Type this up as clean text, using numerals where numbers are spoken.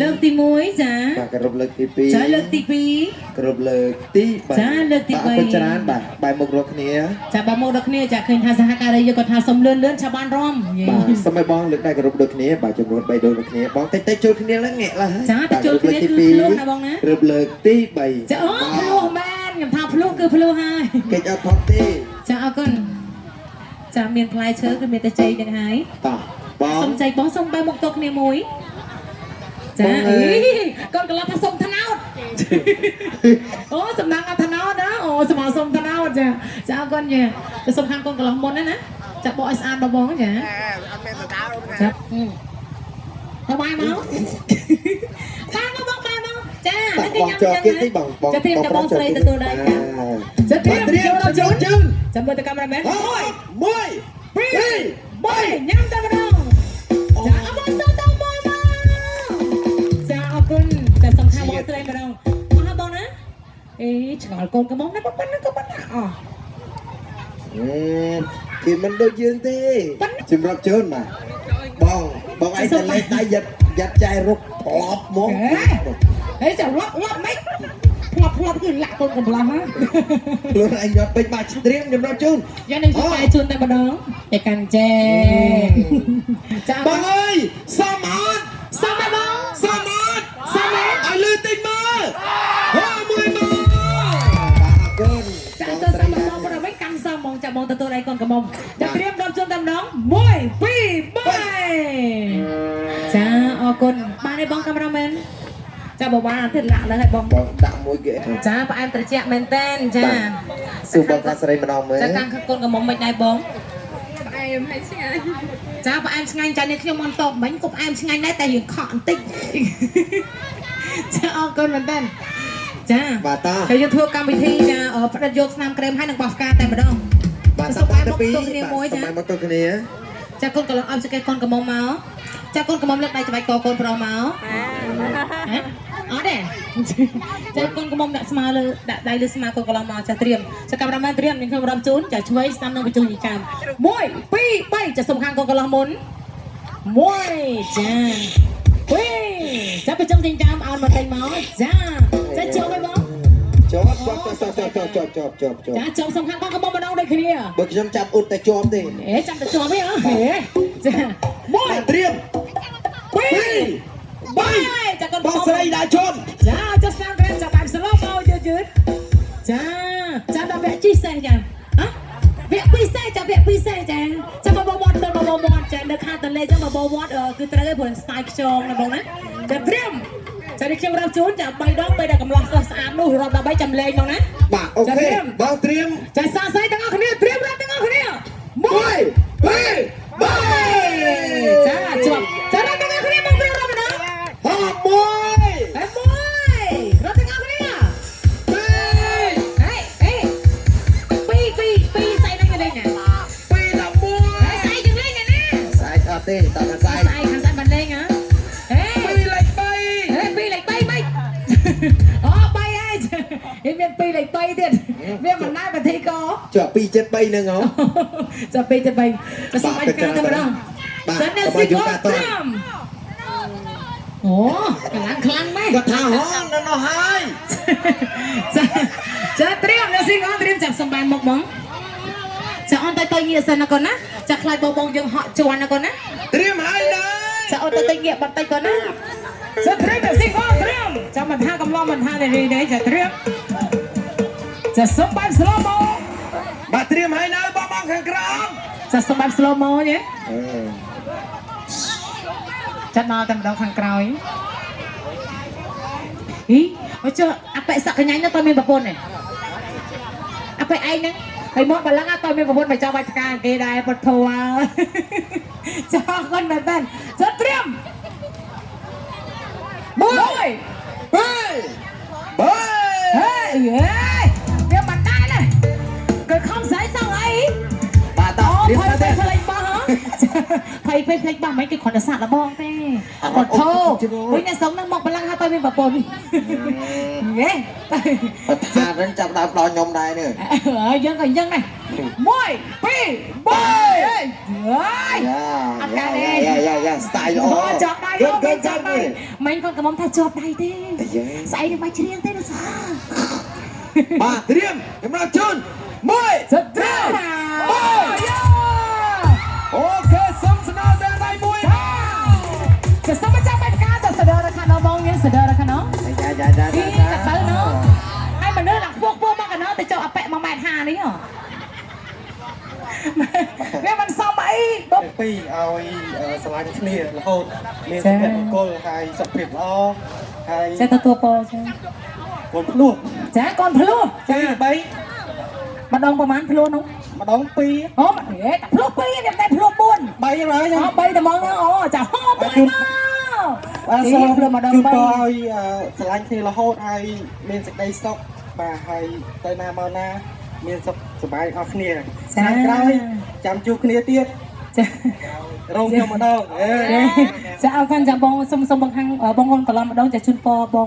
លើកទី1ចា បាទគោរពលើកទី2 ចាលើកទី2 គោរពលើកទី3 ចាលើកទី បាទអរគុណ 3 ច្រើនបាទបែរមុខរកគ្នា ចាបើមកដល់គ្នាចាឃើញថាសហការីយើងគាត់ថាសុំលឿនលឿនឆាបានរំយេ បាទសូមឲ្យបងលើកដៃគោរពដូចគ្នាបាទចំនួន3ដូចគ្នាបងតិចតិចចូលគ្នាឡើងងាកឡា ចាតែចូលគ្នាគឺភ្លោះណាបងណា គោរពលើកទី3 ចាអូភ្លោះមែនខ្ញុំថាភ្លោះគឺភ្លោះហើយ កិច្ចអត់ផុតទេ ចាអរគុណចាមានផ្លែឈើគឺមានតែជ័យនឹងហើយ តោះបង សុំជ័យបងសុំបែរមុខតគ្នាមួយចា បងអើ អី យ កូនកន្លះថាសុំថ្នោតអូសំណាងអត់ថ្នោតណាអូសំណាងសុំថ្នោតចាចាអរគុណចាចាសុំខាងកូនកន្លះមុនណាណាចាបកឲ្យស្អាតដល់បងចា អត់មានដៅ ចាទៅបាយមកបានមកបងបាយមកចា បាទ ហ្នឹង បងចော គេញ៉ាំចឹង គេតិចបងបង ចាត្រៀមតែបងស្រីទទួលដែរចាចាត្រៀម បាទត្រៀម ចូលជូន ជូន ចាំមើលទៅកាមេរ៉ាមែន 1 2 3ញ៉ាំតែម្ដងចាអរបងសូទៅមួយមកចាអរគុណតែសំខាន់បងស្រីម្ដងអស់បងណាអេឆ្ងល់កូនកំងណាប៉ុណ្ណឹងក៏ប៉ុណ្ណាអស់ គេមិនដូចយើងទេជំរាបជូនបាទបងបងឯងតែលេខដៃយ៉ាត់យ៉ាត់ចែរុកផ្លប់មក ហេចាលប់លប់មិនផ្លប់ផ្លប់គឺលាក់កូនកំឡោះហ៎ ខ្លួនឯងញាត់ពេញបាទត្រៀមជំរាបជូន យ៉ាងនេះជួយជូនតែម្ដងតែកាន់ចេចា បងអើយសមអត់ សមហើយបង សមអត់ សមហើយ ឲ្យលឺតិចមើលហើមួយមកបាទអរគុណ ចាចូលសមបងប្រវិញកាន់សមបងចាបងទទួលឯកូនកំមុំចាត្រៀមដល់ជូនតែម្ដង1 2 3ចាអរគុណបានទេបងកាមេរ៉ាមែនចាបើបានអត់ទេលាក់លើឲ្យបង បងដាក់មួយគេ ចាផ្អែមត្រជាក់មែនតែនចា សួរបងខាស្រីម្ដងមើល ចាកាន់កូនកំមុំមិនដែរបង ផ្អែមហើយឆ្ងាញ់ ចាផ្អែមឆ្ងាញ់ចានេះខ្ញុំមិនតបមិញក៏ផ្អែមឆ្ងាញ់ដែរតែរៀងខកបន្តិចចាអរគុណមែនតែនចា បាទតា ហើយយើងធ្វើកម្មវិធីចាផ្ដិតយកស្នាមក្រែមហើយនឹងបោះផ្កាតែម្ដង បាទ សូមបែរមុខ ទី ទោះគ្នាមួយចា សូមបែរមុខទោះគ្នា ចាកូនកន្លងអបសកេកូនកំមុំមកចាកូនកំមុំលើកដៃច្បាច់កកូនប្រុសមកហ៎អត់ទេចាកូនកំមុំដាក់ស្មាលើដាក់ដៃលើស្មាកូនកន្លងមកចាត្រៀមចាកាមេរ៉ាមែនត្រៀមនឹងខ្ញុំរាប់ជូនចាឆ្វេងស្ដាំនឹងបញ្ជុះញីចាំ1 2 3ចាសុំខាងកូនកន្លងមុន1ចា2ចាបញ្ជុះញីចាំអោនមកតិចមកចាចាជុំឲ្យបង ជាប់ជាប់ជាប់ជាប់ជាប់ជាប់ជាប់ជាប់ ចាជុំសំខាន់កូនកំមុំម្ដងដូចគ្នា បើខ្ញុំចាប់អ៊ុតតែជាប់ទេ អេចាំតែជាប់ទេហ៎ចា បាទ 1 ត្រៀម 2 3 ចាកូន បងស្រីដើរជន់ ចាចុះស្នាមក្រែមចាបែបស្លូមកយឺតយឺតចាចាដល់វគ្គជីសេះចាហ៎វគ្គពិសេសចាវគ្គពិសេសចាចាបបវត្តទៅបបវត្តចានៅខាងតលេចាបបវត្តគឺត្រូវឲ្យព្រោះស្ទាយខ្យងណាបងណាចាត្រៀមចានេះខ្ញុំរាប់ជូនចា3ដងពេលដែលកំឡោះស្រស់ស្អាតនោះរាប់ដល់3ចាំលេងមកណា បាទអូខេបងត្រៀម ចាសាស្រីទាំងអស់គ្នាត្រៀមរាប់ទាំងអស់គ្នា1 1 2 3 ចាជាប់ចារាប់ទាំងអស់គ្នាមកព្រារាប់ម្ដង ហោមួយ ហើយមួយរាប់ទាំងអស់គ្នា ពីរ ហេហេពីរពីរពីរស្អីហ្នឹងលេងណា ពីរដល់មួយ ហើយស្អីយើងលេងណាណា ស្អែកអត់ទេតើខាងស្អែក ស្អីខាងស្អីមិនលេងហ៎ហេ ពីរលេខ3 ហេពីរលេខ3មិនអូ3ហើយហេមានពីរលេខ3ទៀតវាមិនណែបធីក ជាប់273ហ្នឹងហ៎ ចាប់ពីរទៅ3ទៅសុំអញការតែម្ដង បាទ សិន កុំឲ្យយូរការត អូកម្លាំងខ្លាំងម៉េះ គាត់ថាហងនៅនោះហើយ ចាចាត្រៀមអ្នកស៊ីងអនត្រៀមចាប់សម្បានមកបងចាអូនទៅទៅងាកសិនណាកូនណាចាខ្លាចបងបងយើងហក់ជន់ណាកូនណា ត្រៀមហើយណា ចាអូនទៅទៅងាកបន្តិចកូនណាចាត្រៀមអ្នកស៊ីងអនត្រៀមចាំមិនថាកំឡំមិនថាទេទេចាត្រៀមចាសុំបែប slow mo បាទត្រៀមហើយនៅបងបងខាងក្រោម ចាសុំបែប slow mo ញ៉េចាដល់តែម្ដងខាងក្រោយហីអូចុះអបិសកញ្ញាញ់នោះតើមានប្រពន្ធទេអបិឯងហ្នឹងហើយមកបលឹងអត់តើមានប្រពន្ធមកចង់បាច់ផ្កាគេដែរពុតធัว ចាអរគុណមែនតើចាត្រៀមមួយ ពីរបី ហេហេវាមិនដែរណាគេខំស្អីសងអី បាទតោះ អូ ត្រៀម ផុយ ទៅ ទៅផ្លេចបោះហ៎ ភ័យពេកភ្លេចបោះមិនគឺគ្រាន់តែសាកល្បងទេអត់ធោវិញអ្នកសុំនឹងមកបលាំងហើយទៅមានប្រពន្ធហេ ប្រធានហ្នឹងចាប់ដើមដល់ខ្ញុំដែរនេះ អើយើងក៏អញ្ចឹងដែរ1 2 3ហើយ យ៉ា អត់កើតទេ យ៉ាយ៉ាយ៉ាស្ទាយល្អ អូជាប់ដៃអូមិនជាប់ដៃមិញគាត់កំមុំថាជាប់ដៃទេ យ៉ា ស្អែកនឹងបាច់ច្រៀងទេណាសា បាទត្រៀមសម្រាប់ជូន1 សិតត្រៀម 3អូខេសុំស្នើតែដៃមួយ จะសុំម្ចាស់បែបការจะសដរខាណបងយើងសដរខាណ យ៉ាយ៉ាយ៉ា ពីកបើណហើយមនុស្សឡើងខ្ពស់ខ្ពស់មកកណទៅចុះអប៉ែ1ម៉ែត្រ50នេះហ៎វាមិនសមអីបុក ពីរឲ្យស្រឡាញ់គ្នារហូតមានសុភមង្គលហើយសុខភាពល្អហើយ ចាទទួលពរចា កូនភ្លោះ ចាកូនភ្លោះ ចា3 ម្ដងប្រហែលភ្លោះនោះ ម្ដង2 អូហេតែភ្លោះ2វាមិនតែភ្លោះ4 3ហើយ អូ3តែហ្មងហ្នឹងអូចាហោ3មក បាទសូម ភ្លោះម្ដង ជូនពរ 3 ឲ្យស្រឡាញ់គ្នារហូតហើយមានសេចក្តីសុខបាទហើយទៅណាមកណា មានសុខសប្បាយអស់គ្នាឆ្នាំក្រោយចាំជួបគ្នាទៀត ចា រោងខ្ញុំម្ដងអេ ចាអរគុណចាបងសុំសុំបងខាងបងអូនកន្លងម្ដងចាជូនពរបង